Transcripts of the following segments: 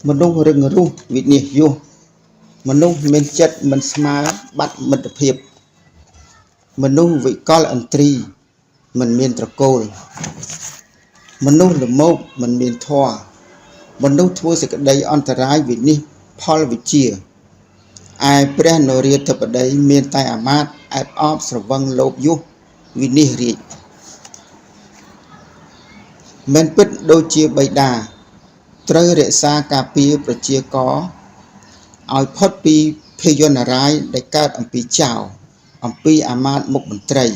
មនុស្សរឹងរូសវិនិច្ឆ័យយោះមនុស្សមានចិត្តមិនស្មើបាត់មិត្តភាពមនុស្សវិកលឥន្ទ្រីមិនមានត្រកូលមនុស្សល្មោភមិនមានធម៌មនុស្សធ្វើសេចក្តីអន្តរាយវិនិច្ឆ័យផលវិជ្ជាឯព្រះនរាធិបតីមានតែអាមាត្យអែបអបស្រវឹងលោភយោះវិនិច្ឆ័យរាជមិនពិតដូចជាបិតាត្រូវរក្សាការពារប្រជាករឲ្យផុតពីភយន្តរាយដែលកើតអំពីចោរអំពីអាមាត្យមុខមន្ត្រី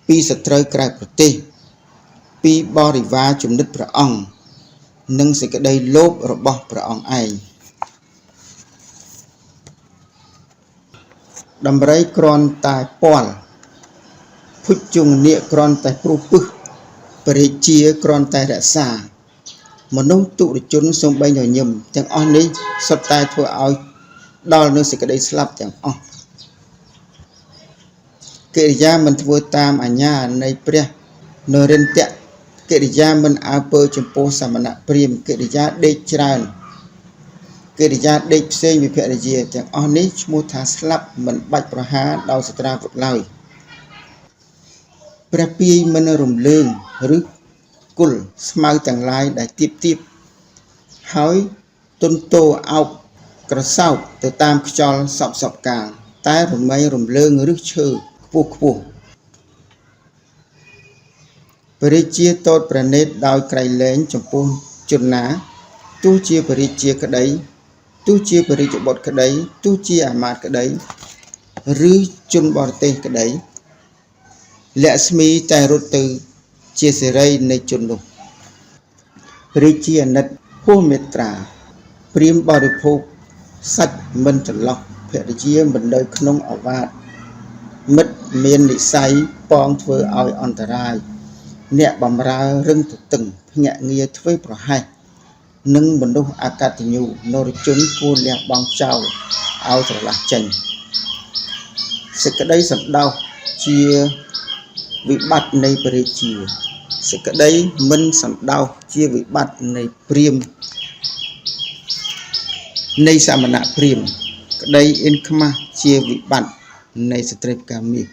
ពីសត្រូវក្រៅប្រទេសពីបរិវារជំនិតព្រះអង្គនិងសេចក្តីលោភរបស់ព្រះអង្គឯងដំរីគ្រាន់តែពាល់ភុជង្គនាគគ្រាន់តែព្រុសពឹសព្រះរាជាគ្រាន់តែរក្សាមនុស្សទុរជនសូម្បីញញឹមទាំងអស់នេះសុទ្ធតែធ្វើឲ្យដល់នឹងសេចក្តីស្លាប់ទាំងអស់កិរិយាមិនធ្វើតាមអាជ្ញានៃព្រះនរិន្ទៈកិរិយាមិនអើពើចំពោះសមណៈព្រាហ្មណ៍កិរិយាដេកច្រើនកិរិយាដេកផ្សេងវិភរិយាទាំងអស់នេះឈ្មោះថាស្លាប់មិនបាច់ប្រហារដោយសត្រាវុធឡើយព្រះពាយមិនរំលើងឬគល់ស្មៅទាំងឡាយដែលទៀបទៀបហើយទន្ទោអោបក្រសោបទៅតាមខ្យល់សពសពកាលតែរមែងរំលើងឬឈើខ្ពស់ខ្ពស់ព្រះរាជាទតព្រះនេត្រដោយក្រៃលែងចំពោះជនណាទោះជាព្រះរាជាក្តីទោះជាព្រះរាជបុត្រក្តីទោះជាអាមាត្យក្តីឬជនបរទេសក្តីលក្ស្មីតែរត់ទៅជាសេរីនៃជននោះព្រះរាជាអាណិតហួសមេត្រាព្រាហ្មណ៍បរិភោគសាច់មិនចន្លោះភរិយាមិននៅក្នុងអាវាតមិត្តមាននិស័យប៉ងធ្វើឲ្យអន្តរាយអ្នកបំរើរឹងទទឹងភ្នាក់ងារធ្វើប្រហែសនិងមនុស្សអកតញ្ញូនរជនគួរលះបង់ចោលឲ្យស្រឡះចេញសេចក្តីសន្តោសជាវិបត្តិនៃព្រះរាជាសេចក្តីមិនសន្តោសជាវិបត្តិនៃព្រាហ្មណ៍នៃសមណៈព្រាហ្មណ៍ក្តីអៀនខ្មាស់ជាវិបត្តិនៃស្ត្រីផ្កាមាស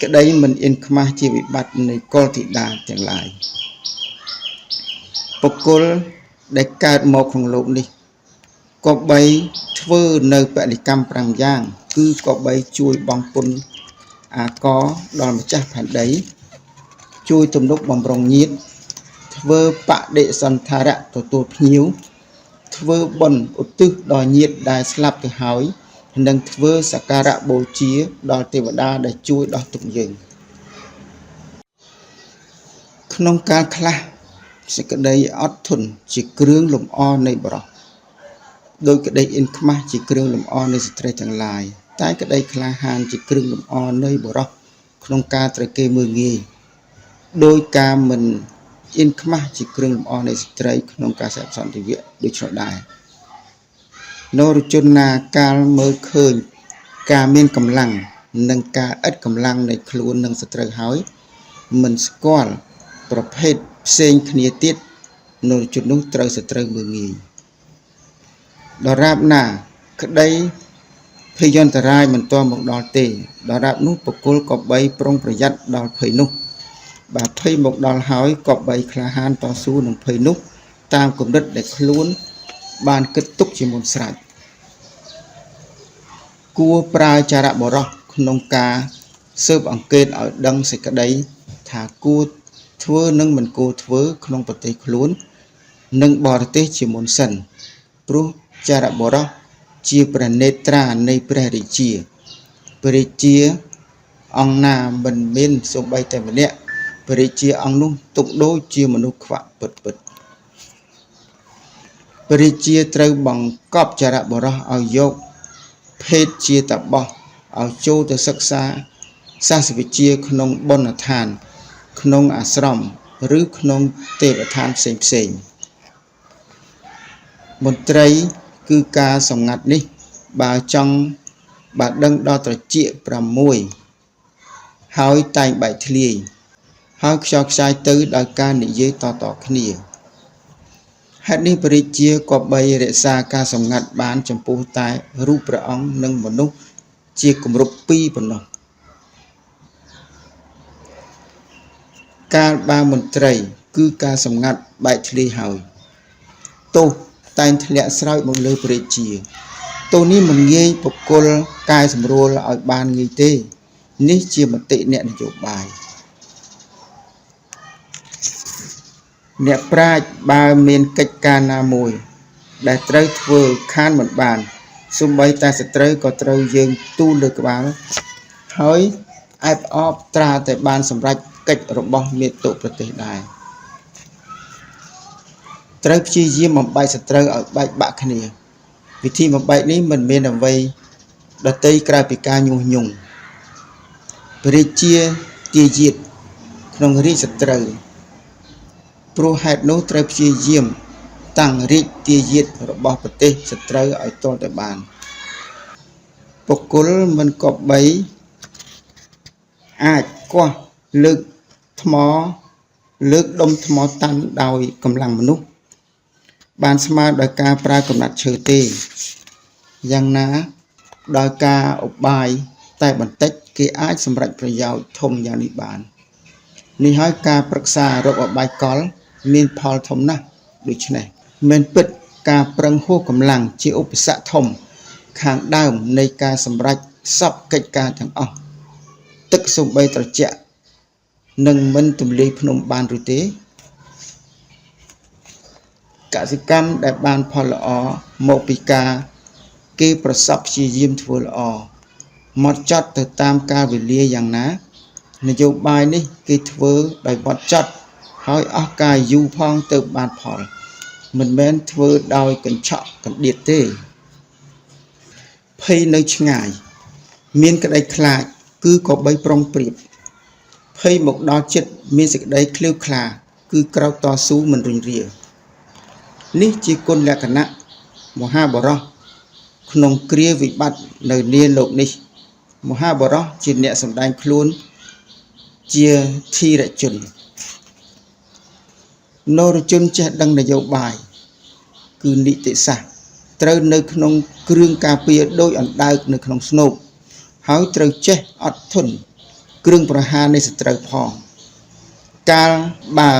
ក្តីមិនអៀនខ្មាស់ជាវិបត្តិនៃកុលធីតាទាំងឡាយបុគ្គលដែលកើតមកក្នុងលោកនេះគប្បីធ្វើនៅពលិកម្ម5យ៉ាងគឺគប្បីជួយបង់ពន្ធអាករដល់ម្ចាស់ផែនដីជួយទំនុកបំរុងញាតិធ្វើបដិសន្ធារៈទទួលភ្ញៀវធ្វើបុណ្យឧទ្ទិសដល់ញាតិដែលស្លាប់ទៅហើយនិងធ្វើសក្ការៈបូជាដល់ទេវតាដែលជួយដោះទុក្ខយើងក្នុងកាលខ្លះសេចក្តីអត់ធន់ជាគ្រឿងលម្អនៃបុរសដោយក្តីអៀនខ្មាស់ជាគ្រឿងលម្អនៃស្ត្រីទាំងឡាយតែក្តីក្លាហានជាគ្រឿងលម្អនៃបុរសក្នុងការត្រូវគេមើលងាយដោយការមិនអៀនខ្មាស់ជាគ្រឿងលម្អនៃស្ត្រីក្នុងការសេពសន្តិវៈដូច្នោះដែរនរជនណាកាលមើលឃើញការមានកម្លាំងនិងការឥតកម្លាំងនៃខ្លួននិងសត្រូវហើយមិនស្គាល់ប្រភេទផ្សេងគ្នាទៀតនរជននោះត្រូវសត្រូវមើលងាយដរាបណាក្តីភយន្តរាយមិនទាន់មកដល់ទេដរាបនោះបុគ្គលក៏បីប្រុងប្រយ័ត្នដល់ភ័យនោះបើភ័យមកដល់ហើយក៏បីក្លាហានតស៊ូនឹងភ័យនោះតាមគំនិតដែលខ្លួនបានគិតទុកជាមុនស្រេចគួរប្រើចារបុរសក្នុងការស៊ើបអង្កេតឲ្យដឹងសេចក្តីថាគួរធ្វើនិងមិនគួរធ្វើក្នុងប្រទេសខ្លួននិងបរទេសជាមុនសិនព្រោះចារបុរសជាព្រះនេត្រានៃព្រះរាជាព្រះរាជាអង្គណាមិនមានសូម្បីតែម្នាក់ព្រះរាជាអង្គនោះទុកដូចជាមនុស្សខ្វាក់ពិតពិតព្រះរាជាត្រូវបង្កប់ចារបុរសឲ្យយកភេទជាតបោះឲ្យចូលទៅសិក្សាសាស្ត្រវិជ្ជាក្នុងបុណ្យដ្ឋានក្នុងអាស្រមឬក្នុងទេវដ្ឋានផ្សេងផ្សេងមន្ត្រីគឺការសម្ងាត់នេះបើចង់បើដឹងដល់ត្រចៀក6ហើយតែងបែកធ្លាយហើយខ្យល់ខ្ចាយទៅដោយការនិយាយតៗគ្នា ហេតុនេះព្រះរាជាគប្បីរក្សាការសម្ងាត់បានចំពោះតែរូបព្រះអង្គនិងមនុស្សជាគម្រប់ពីរប៉ុណ្ណោះកាលបើមន្ត្រីគឺការសម្ងាត់បែកធ្លាយហើយទោសតែងធ្លាក់ស្រោចមកលើព្រះរាជាទោសនេះមិនងាយបុគ្គលកែសម្រួលឲ្យបានងាយទេនេះជាមតិអ្នកនយោបាយអ្នកប្រាជ្ញបើមានកិច្ចការណាមួយដែលត្រូវធ្វើខានមិនបានសូម្បីតែសត្រូវក៏ត្រូវយើងទូលលើក្បាលហើយអែបអបត្រាតែបានសម្រេចកិច្ចរបស់មាតុប្រទេសដែរត្រូវព្យាយាមបំបែកសត្រូវឲ្យបែកបាក់គ្នាវិធីបំបែកនេះមិនមានអ្វីដទៃក្រៅពីការញុះញង់ព្រះរាជាទាយាទក្នុងរាជសត្រូវព្រោះហេតុនោះត្រូវព្យាយាមតាំងរាជទាយាទរបស់ប្រទេសសត្រូវឲ្យទាល់តែបានបុគ្គលមិនគប្បីអាចគាស់លើកថ្មលើកដុំថ្មតាន់ដោយកម្លាំងមនុស្សបានស្មើដោយការប្រើកំណាត់ឈើទេយ៉ាងណាដោយការឧបាយតែបន្តិចគេអាចសម្រេចប្រយោជន៍ធំយ៉ាងនេះបាននេះហើយការប្រឹក្សារកឧបាយកលមានផលធំណាស់ដូច្នេះមិនពិតការប្រឹងហួសកម្លាំងជាឧបសគ្គធំខាងដើមនៃការសម្រេចសពកិច្ចការទាំងអស់ទឹកសំបីត្រជាក់នឹងមិនទម្លាយភ្នំបានឬទេកសិកម្មដែលបានផលល្អមកពីការគេប្រសពព្យាយាមធ្វើល្អមកចត់ទៅតាមកាលវេលាយ៉ាងណានយោបាយនេះគេធ្វើដោយបត់ចត់ហើយអស់កាយយូរផងទៅបានផលមិនមែនធ្វើដោយកញ្ឆក់កណ្ដៀតទេភ័យនៅឆ្ងាយមានក្តីខ្លាចគឺក៏បីប្រុងប្រៀបភ័យមកដល់ចិត្តមានសេចក្តីឃ្លាវខ្លាគឺក្រោកតស៊ូមិនរុញរានេះជាគុណលក្ខណៈមហាបរោះក្នុងគ្រាវិបត្តិនៅនាលោកនេះមហាបរោះជាអ្នកសម្ដែងខ្លួនជាធិរជននរជនចេះដឹងនយោបាយគឺនីតិសាស្ត្រត្រូវនៅក្នុងគ្រឿងការពារដោយអណ្ដើកនៅក្នុងស្នូកហើយត្រូវចេះអត់ធន់គ្រឿងប្រហារនៃសត្រូវផងកាលបើ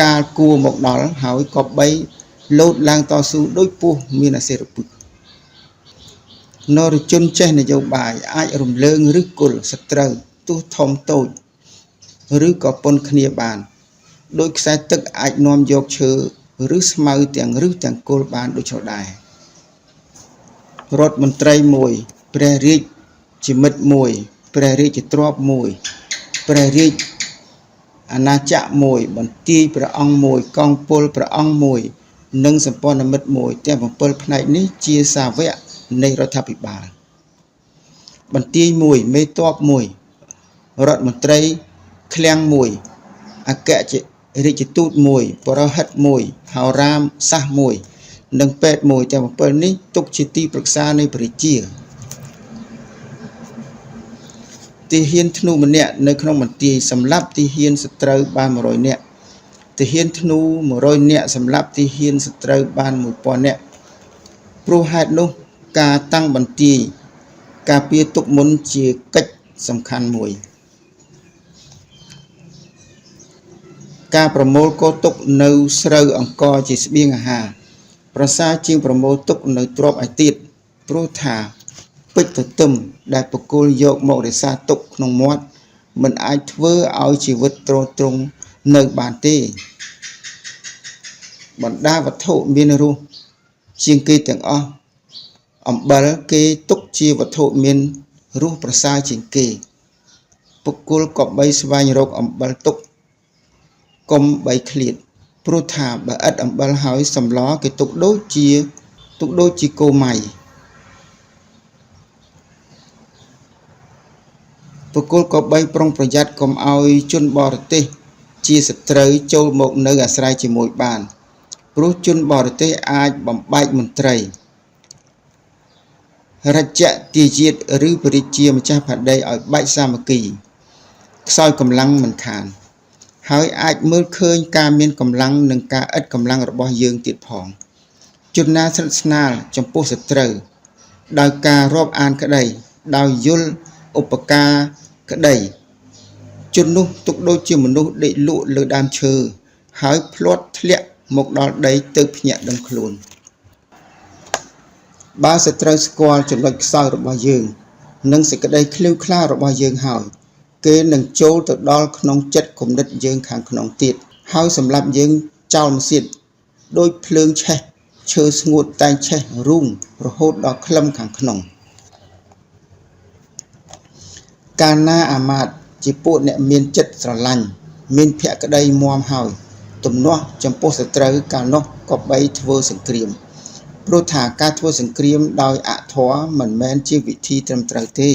កាលគួរមកដល់ហើយក៏បីលោតឡើងតស៊ូដោយពស់មានអសិរពិនរជនចេះនយោបាយអាចរំលើងឬគល់សត្រូវទោះធំតូចឬក៏ប៉ុនគ្នាបានដោយខ្សែទឹកអាចនាំយកឈើឬស្មៅទាំងឫសទាំងគល់បានដូច្នោះដែររដ្ឋមន្ត្រីមួយព្រះរាជាមិត្តមួយព្រះរាជទ្រព្យមួយព្រះរាជអាណាចក្រមួយបន្ទាយព្រះអង្គមួយកងពលព្រះអង្គមួយនិងសម្ព័ន្ធមិត្តមួយទាំង7ផ្នែកនេះជាសាវកនៃរដ្ឋាភិបាលបន្ទាយមួយមេតបមួយរដ្ឋមន្ត្រីឃ្លាំងមួយអគ្គរាជទូតមួយបរោហិតមួយហោរាមសាសមួយនិងពេទ្យមួយទាំង7នេះទុកជាទីប្រឹក្សានៃព្រះរាជាទាហានធ្នូម្នាក់នៅក្នុងបន្ទាយសម្លាប់ទាហានសត្រូវបាន100នាក់ទាហានធ្នូ100នាក់សម្លាប់ទាហានសត្រូវបាន1000នាក់ព្រោះហេតុនោះការតាំងបន្ទាយការពារទុកមុនជាកិច្ចសំខាន់មួយការប្រមូលកោទុកនៅស្រូវអង្ករជាស្បៀងអាហារប្រសើរជាងប្រមូលទុកនៅទ្រព្យឯទៀតព្រោះថាពេជ្រទទឹមដែលបុគ្គលយកមករក្សាទុកក្នុងមាត់មិនអាចធ្វើឲ្យជីវិតទ្រទ្រង់នៅបានទេបណ្ដាវត្ថុមានរសជាងគេទាំងអស់អំបិលគេទុកជាវត្ថុមានរសប្រសើរជាងគេបុគ្គលក៏បីស្វែងរកអំបិលទុកកុំបីឃ្លាតព្រោះថាបើឥតអំបិលហើយសម្លគេទុកដូចជាគោម៉ៃបុគ្គលក៏បីប្រុងប្រយ័ត្នកុំឲ្យជនបរទេសជាសត្រូវចូលមកនៅអាស្រ័យជាមួយបានព្រោះជនបរទេសអាចបំបែកមន្ត្រីរជ្ជទាយាទឬព្រះរាជាម្ចាស់ផែនដីឲ្យបែកសាមគ្គីខ្សោយកម្លាំងមិនខាន ហើយអាចមើលឃើញការមានកម្លាំងនិងការឥតកម្លាំងរបស់យើងទៀតផងជនណាស្និទ្ធស្នាលចំពោះសត្រូវដោយការរាប់អានក្តីដោយយល់ឧបការក្តីជននោះទុកដូចជាមនុស្សដេកលក់លើដើមឈើហើយភ្លាត់ធ្លាក់មកដល់ដីទៅភ្ញាក់ដឹងខ្លួនបើសត្រូវស្គាល់ចំណុចខ្សោយរបស់យើងនិងសេចក្តីឃ្លាវខ្លារបស់យើងហើយគេនឹងចូលទៅដល់ក្នុងចិត្តគំនិតយើងខាងក្នុងទៀតហើយសម្រាប់យើងចោលម្សៀតដោយភ្លើងឆេះឈើស្ងួតតែងឆេះរូងរហូតដល់ក្លឹមខាងក្នុងកាលណាអាមាត្យជាពួកអ្នកមានចិត្តស្រឡាញ់មានភក្តីមាំហើយទំនាស់ចំពោះសត្រូវកាលនោះក៏បីធ្វើសង្គ្រាមព្រោះថាការធ្វើសង្គ្រាមដោយអធម៌មិនមែនជាវិធីត្រឹមត្រូវទេ